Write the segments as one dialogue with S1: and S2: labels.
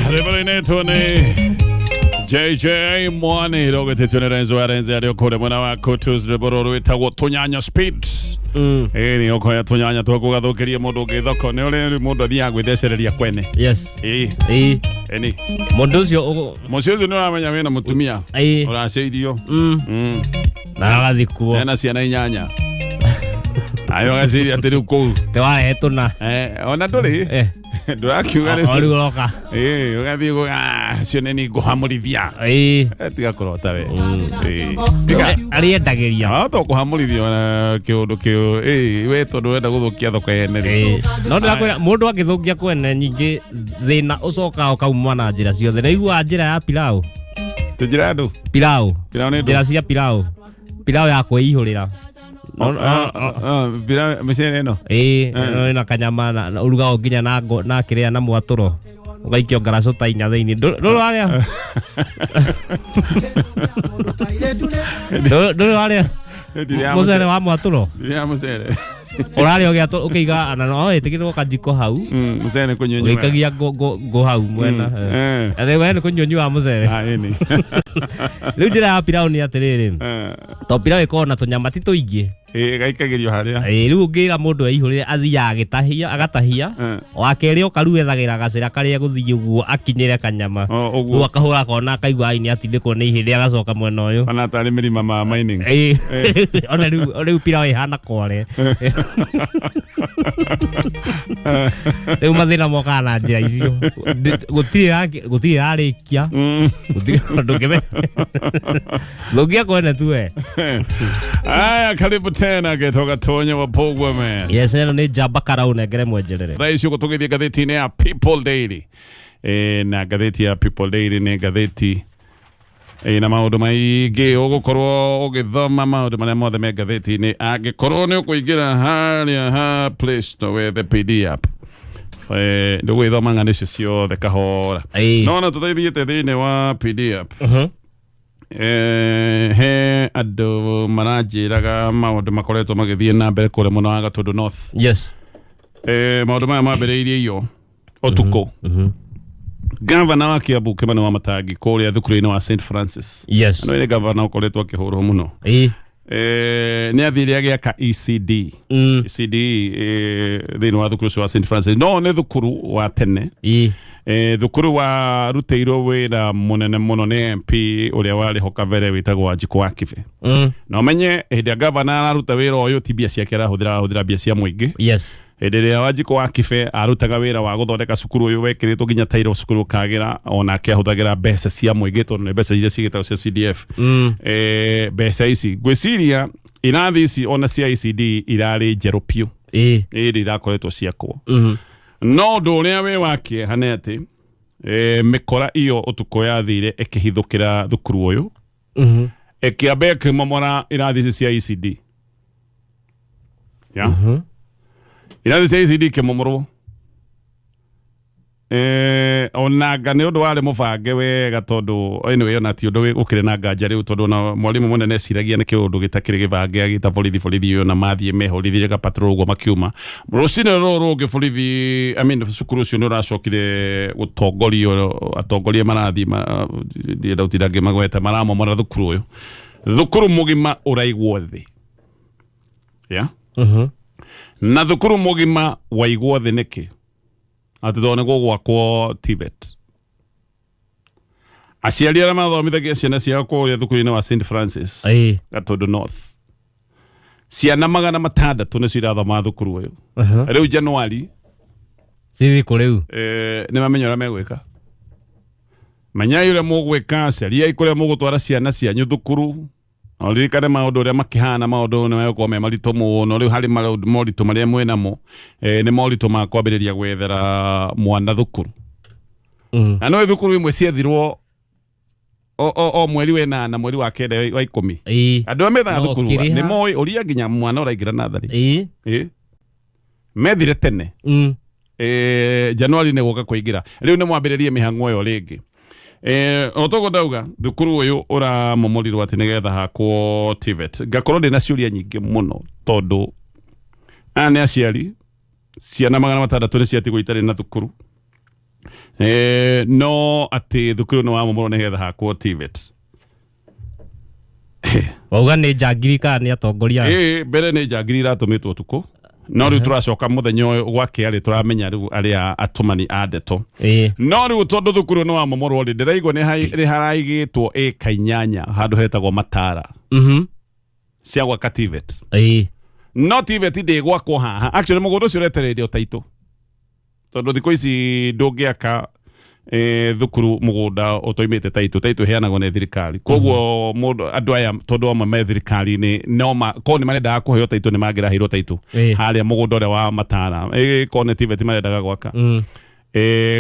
S1: Rwĩmbo rũinĩtwo nĩ JJ Mwani rũgĩtĩtio nĩ Renzo wa Renzo arĩ kũrĩa mwena wa Kutus. Rwĩmbo rũrũ rwĩtagwo Tũnyanya Speed. Ĩĩ nĩ ũkoya tũnyanya twaku ũgathũkĩria mũndũ ũngĩ thoko. Nĩ ũrĩ rĩu mũndũ athiaga gwĩthecereria kwene.
S2: Yes.
S1: Ĩĩ.
S2: Ĩĩ.
S1: Ĩni.
S2: Mũndũ ũcio ũgũ-
S1: Mũciĩ ũcio nĩ ũramenya wĩna mũtumia.
S2: Ĩĩ.
S1: Ũracĩirio.
S2: Na agathikwo.
S1: Ena ciana inyanya. Ayo ageciria atĩ rĩu kũu.
S2: Te warehe tũna.
S1: Ona ndũrĩ. Ndũrakiuga
S2: O rĩu ũroka.
S1: Ĩĩ, ũgathiĩ acio nĩ ni ngũhamũrithia.
S2: Ĩĩ.
S1: Tiga kũrota we. Ĩĩ. Tiga.
S2: Arĩendagĩria.
S1: Ahota kũhamũrithia ona kĩũndũ kĩu. Ĩĩ, we tondũ ũrenda gũthũkia thoko yene rĩ.
S2: Ĩĩ. No ndĩrakwĩra mũndũ angĩthũkia kwene nyingĩ thĩna ũcokaga ũkauma na njĩra ciothe. Nĩ njĩra ya pilau.
S1: Tũnjĩra andũ.
S2: Pilau.
S1: Pilau nĩ ndũ?
S2: Njĩra cia pilau. Pilau ya kwĩihũrĩra.
S1: Pilau mĩcere ĩno.
S2: Ĩĩ, ĩno ĩna kanyama na ũrugagwo nginya na ngo na kĩrĩa na mwatũro. Ũgaikio ngaracũ ta inya thĩinĩ. Ndũrĩ warĩa? Ndũrĩ warĩa?
S1: Ndirĩ
S2: Mũcere wa mwatũro?
S1: Ndirĩ mũcere.
S2: Ũrarĩa ũgĩatũ ũkĩiga na no wĩtĩkĩrwo kajiko hau.
S1: Mũcere nĩ kũnyunyua.
S2: Ũgĩikagia ngũ hau mwena. Atĩ we nĩ kũnyunyua mũcere.
S1: Ah, ĩni.
S2: Rĩu njĩra ya pilau nĩ atĩrĩrĩ. To pilau ĩkoragwo na tũnyama ti tũingĩ.
S1: Ĩĩ, gaikagĩrio harĩa.
S2: Ĩĩ, rĩu ũngĩra mũndũ eihũrĩre athiaga agĩtahia agatahia. Wa kerĩ oka rĩu ethagĩra gacĩra karĩa egũthiĩ ũguo akinyĩre kanyama.
S1: O, ũguo.
S2: Rĩu akahũra kona akaigua ai nĩ atindĩkwo nĩ ihĩndĩ agacoka mwena ũyũ.
S1: Ona tarĩ mĩrima ma mining.
S2: Ĩĩ. Ona rĩu pilau ĩhana kware. Rĩu mathĩna mokaga na njĩra icio. Gũtirĩ ĩrarĩkia. Gũtirĩ ndũngĩmenya. Thũkia kwene tu we.
S1: Aya, karibu tena getoka Tonya wa Pogwa man.
S2: Yes, ĩno nĩ njamba karau nengere mwenjerere.
S1: Thaa ici ũguo tũgĩthiĩ ngathĩti-inĩ ya People Daily. Na ngathĩti ya People Daily nĩ ngathĩti ĩna maũndũ maingĩ ũgũkorwo ũgĩthoma maũndũ marĩa mothe me ngathĩti-inĩ angĩkorwo nĩ ũkũingĩra harĩa ha Play Store wethe PD app. Ndũgwĩthoma ng'ano icio ciothe kahora.
S2: Ĩĩ.
S1: No na tũteithiĩte thĩinĩ wa PD app. He andũ maranjĩraga maũndũ makoretwo magĩthiĩ na mbere kũrĩa mwena wa Gatũndũ North.
S2: Yes.
S1: Maũndũ maya mambĩrĩirie iyo ũtukũ. Gavana wa Kiambu Kimani wa Matangi kũrĩa thukuru-inĩ wa St Francis.
S2: Yes.
S1: No nĩ gavana ũkoretwo akĩhũrwo mũno.
S2: Ĩĩ.
S1: Nĩ athire agĩaka ECD. ECD thĩinĩ wa thukuru ũcio wa St Francis. No nĩ thukuru wa tene.
S2: Ĩĩ.
S1: Thukuru warutĩirwo wĩra mũnene mũno nĩ MP ũrĩa warĩ ho kabere wĩtagwo Wanjikũ wa Kibe. Na ũmenye hĩndĩ ĩrĩa gavana araruta wĩra ũyũ ti mbia ciake arahũthĩra, arahũthĩra mbia cia mũingĩ.
S2: Yes.
S1: Hĩndĩ ĩrĩa Wanjikũ wa Kibe arutaga wĩra wa gũthondeka cukuru ũyũ wekĩrĩtwo nginya tairo cukuru ũkagĩra, onake ahũthagĩra mbeca cia mũingĩ tondũ nĩ mbeca iria cigĩtagwo cia CDF. Mbeca ici ngwĩciria irathi ici ona cia ECD irarĩ njerũ biũ.
S2: Ĩĩ.
S1: Ĩrĩ irakoretwo ciakwo. No ũndũ ũrĩa wĩ wa kĩeha nĩ atĩ mĩkora iyo ũtukũ yathire ĩkĩhithũkĩra thukuru ũyũ. Ĩkĩamba ĩkĩmomora irathi ici cia ECD. Ya. Irathi cia ECD ikĩmomorwo. Onanga nĩ ũndũ warĩ mũbange wega tondũ anyway ona ti ũndũ ũkĩrĩ na nganja rĩu tondũ ona mwarimũ mũnene eciragia nĩ kĩũndũ gĩtakĩrĩ gĩbange agĩta borithi borithi ũyũ na mathiĩ mehũrithire ga patrol ũguo makiuma rũcinĩ rũrũ rũngĩ borithi I mean cukuru ũcio nĩ ũracokire gũtongorio atongoria marathiĩ ndienda gũtinda ngĩmagweta maramomora thukuru ũyũ thukuru mũgima ũraigwo thĩ yeah? Na thukuru mũgima waigwo thĩ nĩkĩ atĩ tondũ nĩ gũgwakwo TVET aciari arĩa mathomithagia ciana ciao kũrĩa thukuru-inĩ wa St Francis
S2: Ĩĩ.
S1: Gatũndũ North ciana 600 nĩcio irathoma thukuru ũyũ rĩu Januari
S2: Cithi kũ rĩu?
S1: Nĩ mamenya ũrĩa megwĩka menyai ũrĩa mũgwĩka cariai kũrĩa mũgũtwara ciana cianyu thukuru na ũririkane maũndũ ũrĩa makĩhana maũndũ nĩ megũkorwo me maritũ mũno rĩu harĩ moritũ marĩa mwĩ namo nĩ moritũ ma kwambĩrĩria gwethera mwana thukuru na no thukuru imwe ciethirwo o mweri wa ĩnana mweri wa kenda wa 10
S2: Ĩĩ.
S1: andũ arĩa methaga
S2: No
S1: thukuru
S2: ũkĩrĩha.
S1: nĩ moĩ ũria nginya mwana ũraingĩra natharĩ
S2: Ĩĩ.
S1: Ĩĩ. Methire tene. Januari nĩ gũka kũingĩra rĩu nĩ mwambĩrĩrie mĩhang'o ĩyo rĩngĩ o toguo ndauga thukuru ũyũ ũramomorirwo atĩ nĩgetha hakwo TVET ngakorwo ndĩna ciũria nyingĩ mũno tondũ aya nĩ aciari ciana 600 nĩ ciatigwo itarĩ na thukuru. No atĩ thukuru nĩ wamomorwo nĩgetha hakwo TVET.
S2: Wauga nĩ njangiri kana nĩ atongoria?
S1: Ĩĩ, mbere nĩ njangiri iratũmĩtwo ũtukũ, no rĩu tũracoka mũthenya ũyũ gwakĩa rĩ, tũramenya rĩu arĩa atũmani a ndeto. No rĩu tondũ thukuru nĩ wamomorwo rĩ, ndĩraigua nĩ haraigĩtwo ĩka 8 handũ hetagwo Matara cia gwaka TVET. No TVET ndĩgwakwo haha. Actually mũgũnda ũcio ũretereire ũtaitũ, tondũ thikũ ici ndũngĩaka thukuru mũgũnda ũtoimĩte taitũ. Taitũ ĩheanagwo nĩ thirikari, koguo mũndũ andũ aya tondũ amwe me thirikari-inĩ no korwo nĩ marendaga kũheo taitũ nĩ mangĩraheirwo taitũ harĩa mũgũnda ũrĩa wa Matara, korwo nĩ TVET marendaga gwaka.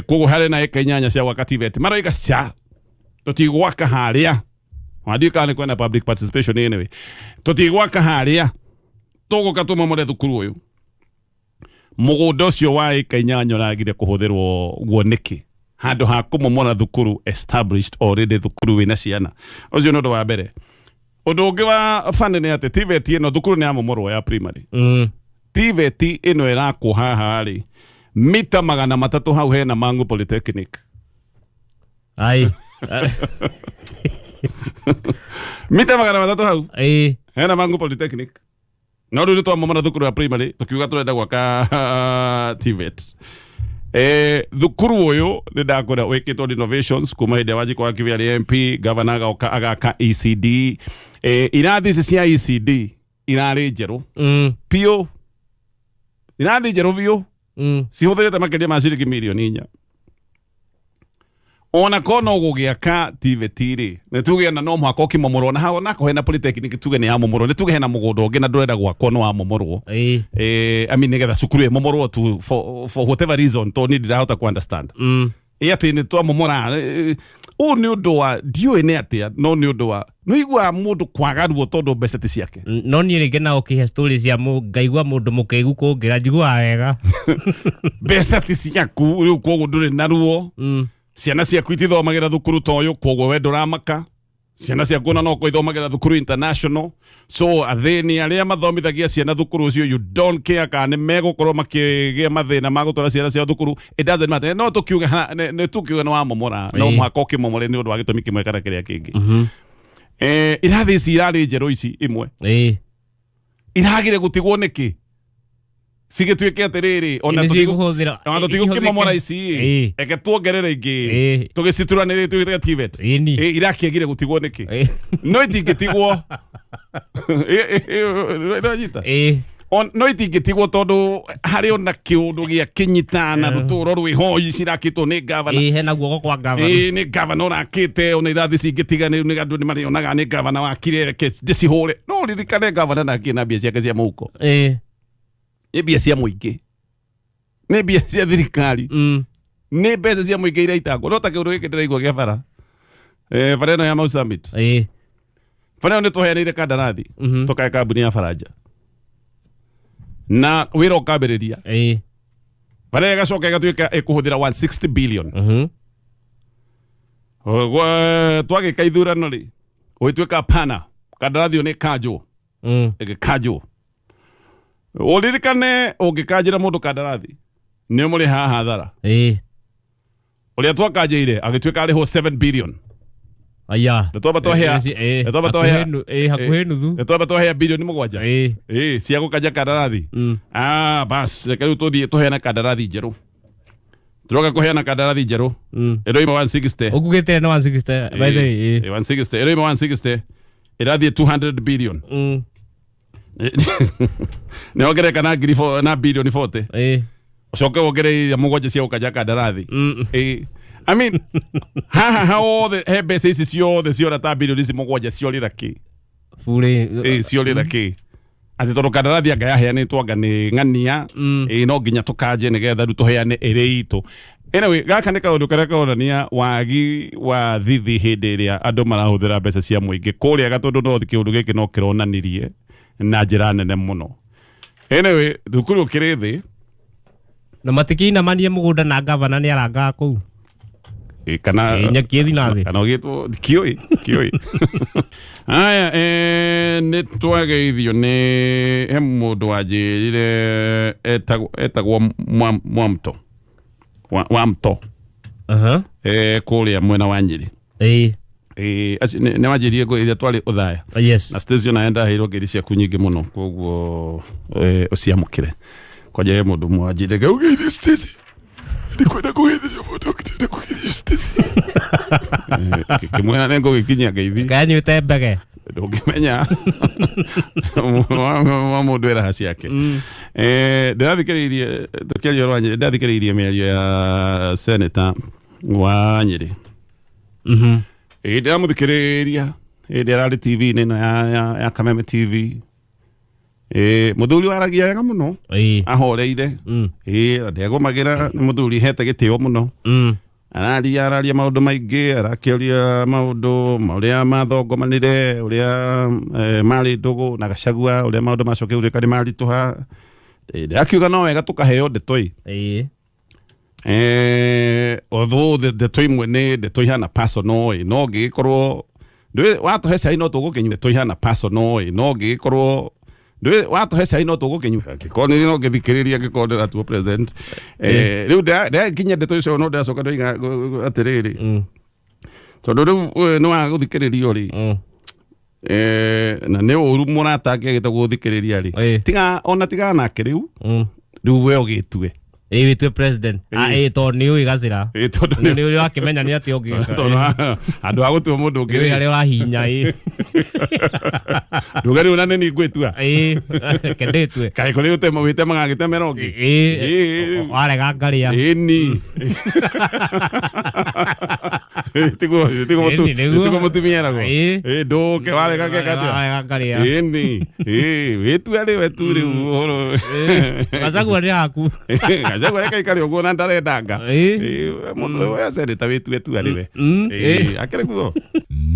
S1: Koguo harĩ na eka 8 cia gwaka TVET, maroiga ca tũtigwaka harĩa. Wandiũ kana nĩ kwenda public participation. Anyway, tũtigwaka harĩa, tũgũka tũmomore thukuru ũyũ. Mũgũnda ũcio wa ĩka 8 ũragire kũhũthĩrwo guo nĩkĩ handũ ha kũmomora thukuru established already, thukuru wĩna ciana? Ũcio nĩ ũndũ wa mbere. Ũndũ ũngĩ wa bani nĩ atĩ TVET ĩno, thukuru nĩ yamomorwo ya primary, TVET ĩno ĩrakwo haha rĩ, mita 300 hau hena Mangu Polytechnic.
S2: Ai.
S1: Mita 300 hau hena Mangu Polytechnic. No rĩu nĩtwamomora thukuru ya primary tukiuga tũrenda gwaka TVET. Thukuru ũyũ nĩ ndakwĩra wĩkĩtwo renovations kuma hĩndĩ ya Wanjikũ wa Kibe arĩ MP, governor agoka agaka ECD. Irathi ici cia ECD irarĩ njerũ biũ, irathi njerũ biũ, cihũthĩrĩte makĩria ma ciringi mirioni 4. Ona ko no gũgĩaka TVET rĩ, nĩ tuge ona no mũhaka ũkĩmomorwo na hau nako hena polytechnic, tuge nĩ yamomorwo, nĩ tuge hena mũgũnda ũngĩ na ndũrenda gwakwo nĩ wamomorwo, I mean, nĩgetha cukuru ĩmomorwo tu for whatever reason, tondũ niĩ ndirahota ku understand ĩ atĩ nĩ twamomora. Ũũ nĩ ũndũ wa ndiũĩ nĩ atĩa, no nĩ ũndũ wa nĩ ũiguaga mũndũ kwaga ruo tondũ mbeca ti ciake.
S2: No niĩ rĩngĩ na ũkĩhe story cia ngaigua mũndũ mũkĩgu kũngĩra njiguaga wega.
S1: Mbeca ti ciaku rĩu, koguo ndũrĩ na ruo. Ciana ciaku itithomagĩra thukuru ta ũyũ, koguo we ndũramaka. Ciana ciaku ona no ithomagĩra thukuru international, so athĩni arĩa mathomithagia ciana thukuru ũcio, you don't care kana nĩ megũkorwo makĩgĩa mathĩna ma gũtwara ciana ciao thukuru. It doesn't matter. No tũkiuge nĩ tũkiuge nĩ wamomora, no mũhaka ũkĩmomore nĩ ũndũ wa gĩtũmi kĩmwe kana kĩrĩa kĩngĩ. Irathi ici irarĩ njerũ ici imwe iragire gũtigwo nĩkĩ cigĩtuĩke atĩrĩrĩ ona
S2: Nĩcio igũhũthĩra
S1: ona tũtigũkĩmomora ici, reke tuongerere ingĩ, tũgĩcituranĩre tuĩke TVET. Irakĩagire gũtigwo nĩkĩ? No itingĩtigwo. Nĩwanyita? No itingĩtigwo tondũ harĩ ona kĩũndũ gĩa kĩnyitana rũtũro rwĩho cirakĩtwo nĩ gavana.
S2: Hena guoko kwa gavana.
S1: Ĩĩ, nĩ gavana ũrakĩte. Ona irathi cingĩtiga nĩ andũ nĩ marĩonaga nĩ gavana wakire, reke ndĩcihũre. No ririkane gavana nake na mbia ciake cia mũhuko, nĩ mbia cia mũingĩ, nĩ mbia cia thirikari, nĩ mbeca cia mũingĩ iraitangwo. No ta kĩũndũ gĩkĩ ndĩraigua gĩa bara, bara ĩno ya Mau Summit, bara ĩyo nĩ tũheanĩire kandarathi, tũkahe kambuni ya Faranja na wĩra ũkambĩrĩria. Bara ĩyo ĩgacoka ĩgatuĩka ĩkũhũthĩra 160 billion. Twagĩka ithurano rĩ, ũgĩtuĩka pana kandarathi ĩyo nĩ kanjwo, ĩgĩkanjwo. Ũririkane ũngĩkanjĩra mũndũ kandarathi nĩ ũmũrĩhaga hathara. Ũrĩa twakanjĩire agĩtuĩka arĩhwo 7 billion.
S2: Aya.
S1: Nĩ twamba twahea nĩ twamba twahea
S2: Hakuhĩ nuthu.
S1: Nĩ twamba twahea bilioni 7 cia gũkanja kandarathi. Ah, bas, reke rĩu tũthiĩ tũheane kandarathi njerũ. Tũroka kũheana kandarathi njerũ ĩroima 160.
S2: Ũkugĩte nĩ 160 by the way.
S1: 160, ĩroima 160 ĩrathiĩ 200 billion. Nĩ ongereka na ngiri na bilioni 40. Ũcoke wongerere iria mũgwanja cia gũkanja kandarathi. I mean, haha hothe he mbeca ici ciothe ciora ta bilioni ici mũgwanja ciorĩra kĩ?
S2: Burĩ.
S1: Ciorĩra kĩ? Atĩ tondũ kandarathi anga yaheanĩtwo anga nĩ ng'ania, no nginya tũkanje nĩgetha rĩu tũheane ĩrĩ itũ. Anyway, gaka nĩ kaũndũ karĩa karonania wagi wa thithi hĩndĩ ĩrĩa andũ marahũthĩra mbeca cia mũingĩ kũrĩa Gatũndũ North. Kĩũndũ gĩkĩ no kĩronanirie na njĩra nene mũno. Anyway, thukuru ũkĩrĩ thĩ.
S2: Na matikĩinamanie mũgũnda na gavana nĩ arangaga kũu.
S1: Kana
S2: Nyeki ĩthi na thĩ.
S1: Kana ũgĩtwo kiũĩ kiũĩ. Aya, nĩ twageithio nĩ he mũndũ wanjĩrire etagwo Mwamto wa Mto.
S2: Aha.
S1: Kũrĩa mwena wa Nyĩrĩ. Acio nĩ wanjĩrire ĩrĩa twarĩ Ũthaya.
S2: Yes.
S1: Na Stacy, ona ndaheirwo ngeithi ciaku nyingĩ mũno, koguo ũciamũkĩre. Kwanja he mũndũ ũmwe wanjĩrire ũgeithie Stacy, ndikwenda kũgeithĩrio mũndũ ũngĩ, ndĩrenda kũgeithio Stacy. Ngĩkĩmwĩra nĩ ngũgĩkinyia ngeithi.
S2: Kanyuĩte mbege.
S1: Ndũngĩmenya wa mũndũ eraha ciake. Ndĩrathikĩrĩirie tũkĩaria ũhoro wa Nyĩrĩ, ndĩrathikĩrĩirie mĩario ya senator wa Nyĩrĩ. Ĩĩ, ndĩramũthikĩrĩria hĩndĩ ararĩ TV-inĩ ĩno ya Kameme TV. Ĩĩ, mũthuri waragia wega mũno, ahoreire. Ĩĩ, ndegũmagĩra, nĩ mũthuri hete gĩtĩo mũno. Araria maũndũ maingĩ, arakĩaria maũndũ ma ũrĩa mathongomanire, ũrĩa marĩ ndũgũ na Gachagua, ũrĩa maũndũ macokire gũtuĩka nĩ maritũha. Ndĩrakiuga no wega tũkaheo ndeto ĩ. Although ndeto imwe nĩ ndeto ihana personal ĩ, no ngĩgĩkorwo ndũĩ watũhe cai no tũgũkĩnyua. Ndeto ihana personal ĩ, no ngĩgĩkorwo ndũĩ watũhe cai no tũgũkĩnyua, angĩkorwo nĩ no ngĩthikĩrĩria, angĩkorwo ndĩratuo president. Rĩu ndĩrakinyia ndeto icio, no ndĩracoka ndoiga atĩrĩrĩ, tondũ rĩu nĩ wa gũthikĩrĩrio rĩ, na nĩ ũru mũrata angĩagĩte gũthikĩrĩria rĩ, tiga ona tiga nake rĩu, rĩu we ũgĩtue.
S2: Ĩĩ, wĩtue president. Ah, ĩĩ, tondũ nĩ ũĩ gacĩra.
S1: Ĩĩ, tondũ
S2: nĩ ũrĩ wakĩmenya nĩ atĩa ũngĩka.
S1: Tondũ handũ ha gũtua mũndũ ũngĩ.
S2: Nĩ ũĩ harĩa ũrahihinya, ĩĩ.
S1: Nduga rĩu na nĩ niĩ ngwĩtua.
S2: Ĩĩ, reke ndĩtue.
S1: Kaĩ kũrĩ ũtema wĩtemaga agĩtemera ũngĩ?
S2: Ĩĩ.
S1: Ĩĩ.
S2: Warega ngarĩa.
S1: Ĩni. Tiguo
S2: Ĩni, nĩguo.
S1: tiguo mũtumia eragwo.
S2: Ĩĩ.
S1: Ĩĩ, ndũke warega ngeka atĩa?
S2: Warega ngarĩa.
S1: Ĩni. Ĩĩ, wĩtue rĩ we tu rĩu ũhoro.
S2: Gachagua nĩ haku.
S1: Gachagua reke aikare ũguo na ndarendanga.
S2: Ĩĩ.
S1: Ĩĩ, mũndũ we senator wĩtue tu arĩ we.
S2: Ĩĩ.
S1: Ĩĩ, akĩrĩ guo.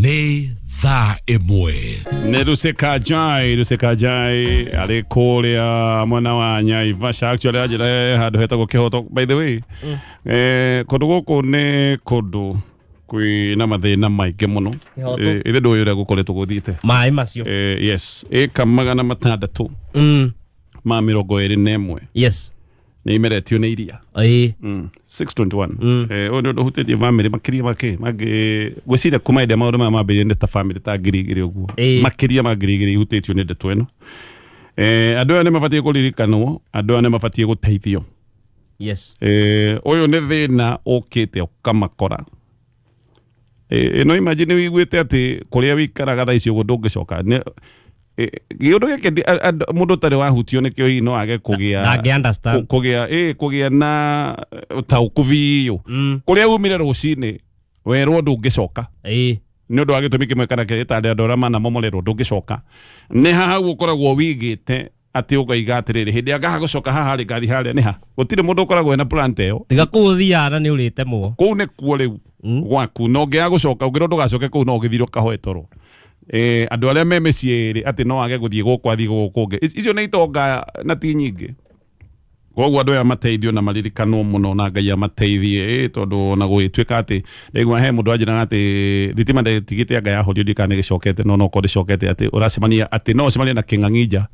S3: Nĩ thaa 1.
S1: Nĩ Rusika Jai, Rusika Jai arĩ kũrĩa mwena wa Naivasha, actually anjĩra handũ hetagwo Kĩhoto. By the way, kũndũ gũkũ nĩ kũndũ kwĩna mathĩna maingĩ mũno.
S2: Kĩhoto.
S1: Ithe ndũĩ ũrĩa gũkoretwo gũthiĩte.
S2: Maĩ macio.
S1: Yes, ĩka 621 nĩ imeretio nĩ iria. 621. Ũyũ nĩ ũndũ ũhutĩtie bamĩrĩ makĩria makĩ mangĩ gwĩciria kuma hĩndĩ ĩrĩa maũndũ maya mambĩrĩirie nĩ ta bamĩrĩ ta 2000 ũguo. Makĩria ma 2000 ihutĩtio nĩ ndeto ĩno. Andũ aya nĩ mabatiĩ kũririkanwo, andũ aya nĩ mabatiĩ gũteithio. Ũyũ nĩ thĩna ũkĩte ũkamakora. Ĩno imagine wĩiguĩte atĩ kũrĩa wĩikaraga thaa ici ũguo ndũngĩcoka. Kĩũndũ gĩkĩ mũndũ ũtarĩ wahutio nĩkĩo hihi no age kũgĩa
S2: Ndangĩ understand.
S1: Kũgĩa na ũtaũku biũ. Kũrĩa umire rũcinĩ werwo ndũngĩcoka. Nĩ ũndũ wa gĩtũmi kĩmwe kana kĩrĩa, tarĩ andũ arĩa manamomorerwo ndũngĩcoka. Nĩ haha hau ũkoragwo wigĩte atĩ ũkaiga atĩrĩrĩ, hĩndĩ ĩrĩa ngaha gũcoka haha rĩ, ngathi harĩa nĩ ha. Gũtirĩ mũndũ ũkoragwo ena plan ta ĩyo.
S2: Tiga kũu ũthiaga na nĩ ũrĩtemwo.
S1: Kũu nĩkuo rĩu gwaku, na ũngĩaga gũcoka ũngĩrwo ndũgacoke kũu no ũgĩthire ũkahoe toro. Andũ arĩa me mĩciĩ ĩrĩ atĩ no age gũthiĩ gũkũ athiĩ gũkũ kũngĩ, icio nĩ itonga na ti nyingĩ. Koguo andũ aya mateithio na maririkanwo mũno na Ngai amateithie, tondũ ona gũgĩtuĩka atĩ ndaigua he mũndũ anjĩraga atĩ thitima ndĩtigĩte anga yahorio, ndiũĩ kana nĩ ĩgĩcokete, no nokorwo ndĩcokete, atĩ ũracemania atĩ no ũcemanie na kĩng'ang'i nja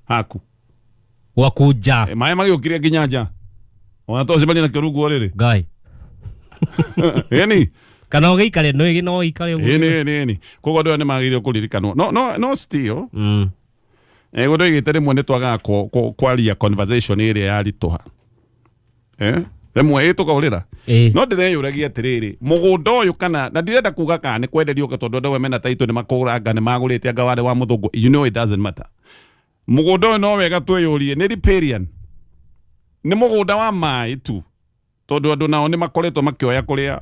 S1: haku.
S2: Gwaku nja.
S1: Maĩ magĩũkire nginya nja, ona to ũcemanie nakĩo rungu wa ũrĩrĩ.
S2: Ngai.
S1: Ĩni.
S2: Kana ũgĩikare no ũikare ũguo.
S1: Ĩni, ĩni, ĩni. Koguo andũ aya nĩ magĩrĩirwo kũririkanwo, no still gũndũ rĩmwe nĩ twagaga kwaria conversation ĩrĩa yaritũha. Rĩmwe ĩ tũkaũrĩra. No ndĩreyũragia atĩrĩrĩ, mũgũnda ũyũ kana na ndirenda kuga kana nĩ kwenderio tondũ andũ amwe mena taitũ nĩ makũgũranga, nĩ magũrĩte anga warĩ wa mũthũngũ, you know it doesn't matter. Mũgũnda ũyũ no wega twĩyũrie nĩ riparian, nĩ mũgũnda wa maĩ tu, tondũ andũ nao nĩ makoretwo makĩoya kũrĩa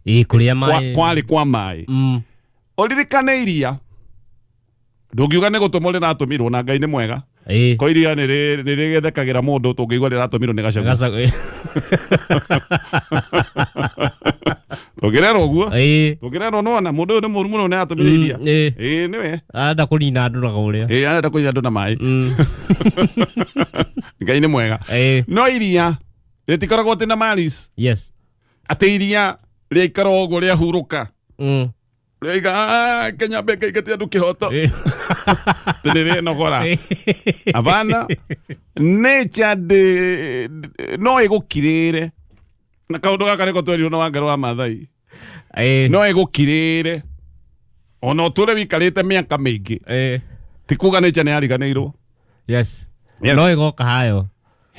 S2: Ĩĩ, kũrĩa maĩ
S1: kwarĩ kwa maĩ. Ũririkane iria ndũngiuga nĩ gũtũmwo rĩratũmirwo, na Ngai nĩ mwega. Ko iria nĩ rĩgĩthekagĩra mũndũ, tũngĩigua rĩratũmirwo nĩ Gachagua.
S2: Gachagua.
S1: Tũngĩrerwo ũguo, tũngĩrerwo nona mũndũ ũyũ nĩ mũru mũno, nĩ aratũmire iria. Ĩĩ, nĩwe.
S2: Arenda kũnina andũ na kũrĩa.
S1: Ĩĩ, arenda kũnina andũ na maĩ. Ngai nĩ mwega. No iria rĩtikoragwo atĩ na maris, atĩ iria rĩaikara ũguo rĩahurũka, rĩaiga, "Ah, Kenya mbe ngaingate andũ kĩhoto." Atĩ nĩ rĩnogora. Abana, nature no ĩgũkirĩre. Na kaũndũ gaka nĩko twerirwo na Wangari wa Maathai.
S2: Ĩĩ.
S1: No ĩgũkirĩre ona ũtũre wĩikarĩte mĩaka mĩingĩ.
S2: Ĩĩ.
S1: Ti kuga nature nĩ yariganĩirwo.
S2: Yes.
S1: Yes.
S2: No ĩgoka hayo.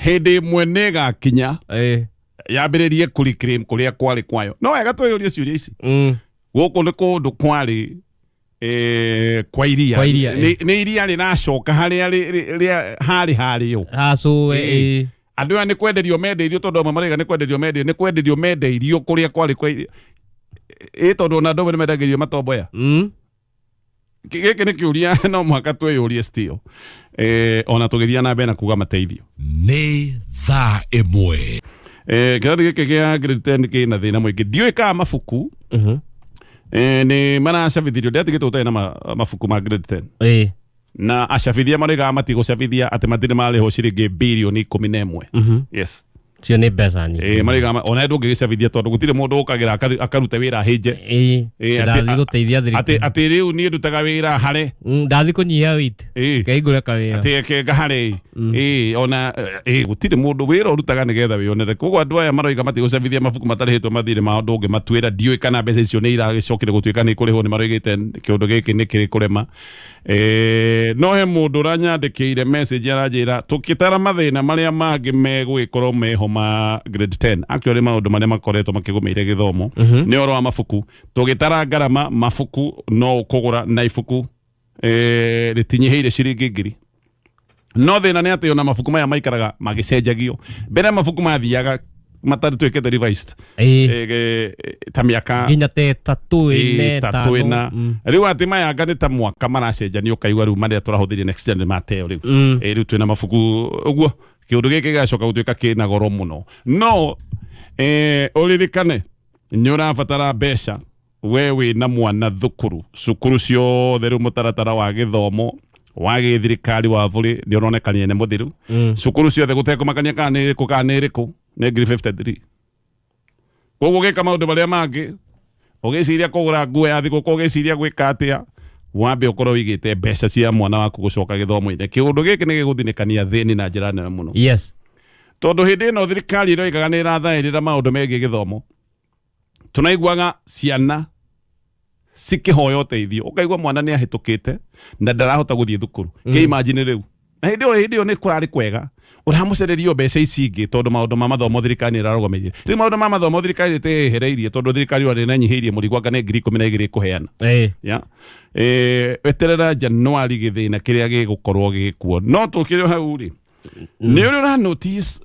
S1: Hĩndĩ ĩmwe nĩ ĩgakinya
S2: Ĩĩ.
S1: yambĩrĩrie kũreclaim kũrĩa kwarĩ kwayo. No wega twĩyũrie ciũria ici. Gũkũ nĩ kũndũ kwarĩ kwa iria.
S2: Kwa iria,
S1: Nĩ iria rĩracoka harĩa harĩ harĩo.
S2: Hacũwe. Ĩĩ.
S1: Andũ aya nĩ kwenderio mendeirio tondũ amwe maraiga nĩ kwenderio mendeirio, nĩ kwenderio mendeirio kũrĩa kwarĩ kwa iria. Ĩ tondũ ona andũ amwe nĩ mendagĩrio matomboya. Gĩkĩ nĩ kĩũria no mũhaka twĩyũrie still. Ona tũgĩthiĩ na mbere na kuga mateithio.
S3: Nĩ thaa ĩmwe.
S1: Kĩrathi gĩkĩ gĩa grade 10 kĩna thĩna mũingĩ. Ndiũĩ kana mabuku nĩ maracabithirio. Ndĩratigĩtwo ũtarĩ na mabuku ma grade 10.
S2: Ĩĩ.
S1: Na acabithia maraugaga matigũcabithia atĩ matirĩ marĩhwo ciringi birioni 11. Yes.
S2: Cio nĩ mbeca nyingĩ.
S1: Ĩĩ, maraugaga ona ndũngĩgĩcabithia tondũ gũtirĩ mũndũ ũkagĩra akaruta wĩra ahĩnje.
S2: Ĩĩ.
S1: Ĩĩ,
S2: Ndathiĩ gũteithia thirikari.
S1: Atĩ rĩu niĩ ndutaga wĩra hare.
S2: Ndathiĩ kũnyihia weight.
S1: Ĩĩ.
S2: Ngeingũre kawĩra.
S1: Atĩ kenga hare. Ĩĩ, ona ĩĩ, gũtirĩ mũndũ wĩra ũrutaga nĩgetha wĩonere. Koguo andũ aya maroiga matigũcabithia mabuku matarĩhĩtwo mathirĩ mao ndũngĩmatuĩra. Ndiũĩ kana mbeca icio nĩ iragĩcokire gũtuĩka nĩ ikũrĩhwo, nĩ maroigĩte kĩũndũ gĩkĩ nĩ kĩrĩ kũrema. No he mũndũ ũranyandĩkĩire message aranjĩra tũkĩtara mathĩna marĩa mangĩ megũgĩkorwo meho ma grade 10. Actually maũndũ marĩa makoretwo makĩgũmĩire gĩthomo nĩ ũhoro wa mabuku. Tũgĩtara ngarama mabuku no ũkũgũra na ibuku rĩtinyihĩire ciringi 1,000. No thĩna nĩ atĩ ona mabuku maya maikaraga magĩcenjagio. Mbere mabuku mathiaga matarĩ revised. Ta mĩaka
S2: nginya ta ĩtatũ, ĩna,
S1: ĩtatũ,
S2: ĩtano.
S1: ĩna. Rĩu atĩ maya anga nĩ ta mwaka maracenjanio ũkaigua rĩu marĩa tũrahũthĩrire next year nĩ mateo rĩu. Rĩu twĩna mabuku ũguo kĩũndũ gĩkĩ gĩgacoka gũtuĩka kĩna goro mũno. No ũririkane nĩ ũrabatara mbeca we wĩna mwana thukuru. Cukuru ciothe rĩu mũtaratara wa gĩthomo wa gĩthirikari wa bũrĩ nĩ ũronekanire nĩ mũthiru. Cukuru ciothe gũtekũmakania kana nĩ ĩrĩkũ kana nĩ ĩrĩkũ nĩ 53. Koguo ũgĩka maũndũ marĩa mangĩ ũgĩciria kũgũra nguo ya thigũkũ, ũgĩciria gwĩka atĩa, wambe ũkorwo ũigĩte mbeca cia mwana waku gũcoka gĩthomo-inĩ. Kĩũndũ gĩkĩ nĩ gĩgũthinĩkania thĩni na njĩra nene mũno.
S2: Yes.
S1: Tondũ hĩndĩ ĩno thirikari ĩroigaga nĩ ĩrathaĩrĩra maũndũ megiĩ gĩthomo, tũnaiguaga ciana cikĩhoya ũteithio, ũkaigua mwana nĩ ahĩtũkĩte na ndarahota gũthiĩ thukuru. Kĩ imagine rĩu. Na hĩndĩ ĩyo nĩ kũrarĩ kwega ũramũcererio mbeca ici ingĩ tondũ maũndũ ma mathomo thirikari nĩ ĩrarũgamĩrĩire. Rĩu maũndũ ma mathomo thirikari ĩtĩyehereirie tondũ thirikari ona nĩĩranyihĩirie mũrigo anga nĩ 12,000 ĩkũheana. Ya. Weterera Januari gĩthĩna kĩrĩa gĩgũkorwo gĩkuo. No tũkĩrĩ hau rĩ, nĩ ũrĩ ũra notice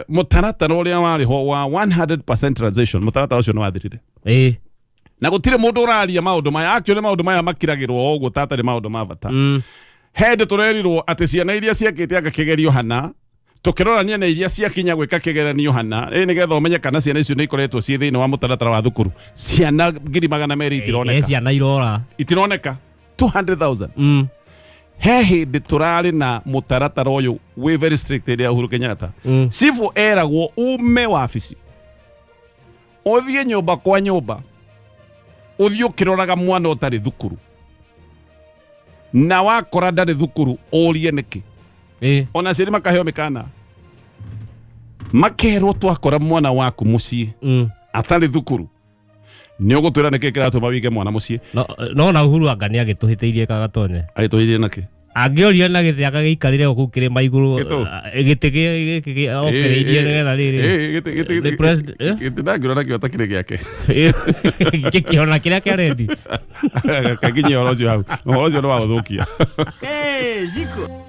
S1: mũtaratara ũrĩa warĩ ho wa 100% transition, mũtaratara ũcio nĩ wathirire. Na gũtirĩ mũndũ ũraria maũndũ maya. Actually maũndũ maya makiragĩrwo o ũguo ta atarĩ maũndũ ma bata. Hĩndĩ tũrerirwo atĩ ciana iria ciekĩte anga kĩgerio hana, tũkĩrorania na iria ciakinya gwĩka kĩgeranio hana, ĩ nĩgetha ũmenye kana ciana icio nĩ ikoretwo ciĩ thĩinĩ wa mũtaratara wa thukuru. Ciana 200,000 itironeka.
S2: Ciana irora.
S1: Itironeka. 200,000. He hĩndĩ tũrarĩ na mũtaratara ũyũ wĩ very strict hĩndĩ ya Uhuru Kenyatta. Cibũ eragwo ume wabici, ũthiĩ nyũmba kwa nyũmba, ũthiĩ ũkĩroraga mwana ũtarĩ thukuru, na wakora ndarĩ thukuru ũrie nĩkĩ. Ona aciari makaheo mĩkana, makerwo twakora mwana waku mũciĩ atarĩ thukuru nĩ ũgũtwĩra nĩkĩ kĩratũma wige mwana mũciĩ.
S2: No na Uhuru anga nĩ agĩtũhĩtĩirie kagatonye.
S1: Agĩtũhĩtĩirie nakĩ?
S2: Angĩoria na gĩtĩ agagĩikarĩre o kũu kĩrĩma igũrũ,
S1: Gĩtũ?
S2: Gĩtĩ gĩkĩ okereirie nĩgetha rĩrĩ. The president, eh?
S1: Gĩtĩ ndangĩona nakĩo ta kĩrĩ gĩake.
S2: Gĩkĩona kĩrĩa kĩa rendi.
S1: Kakinyia ũhoro ũcio hau. Ũhoro ũcio nĩ wa gũthũkia.
S4: Hey, Jiko.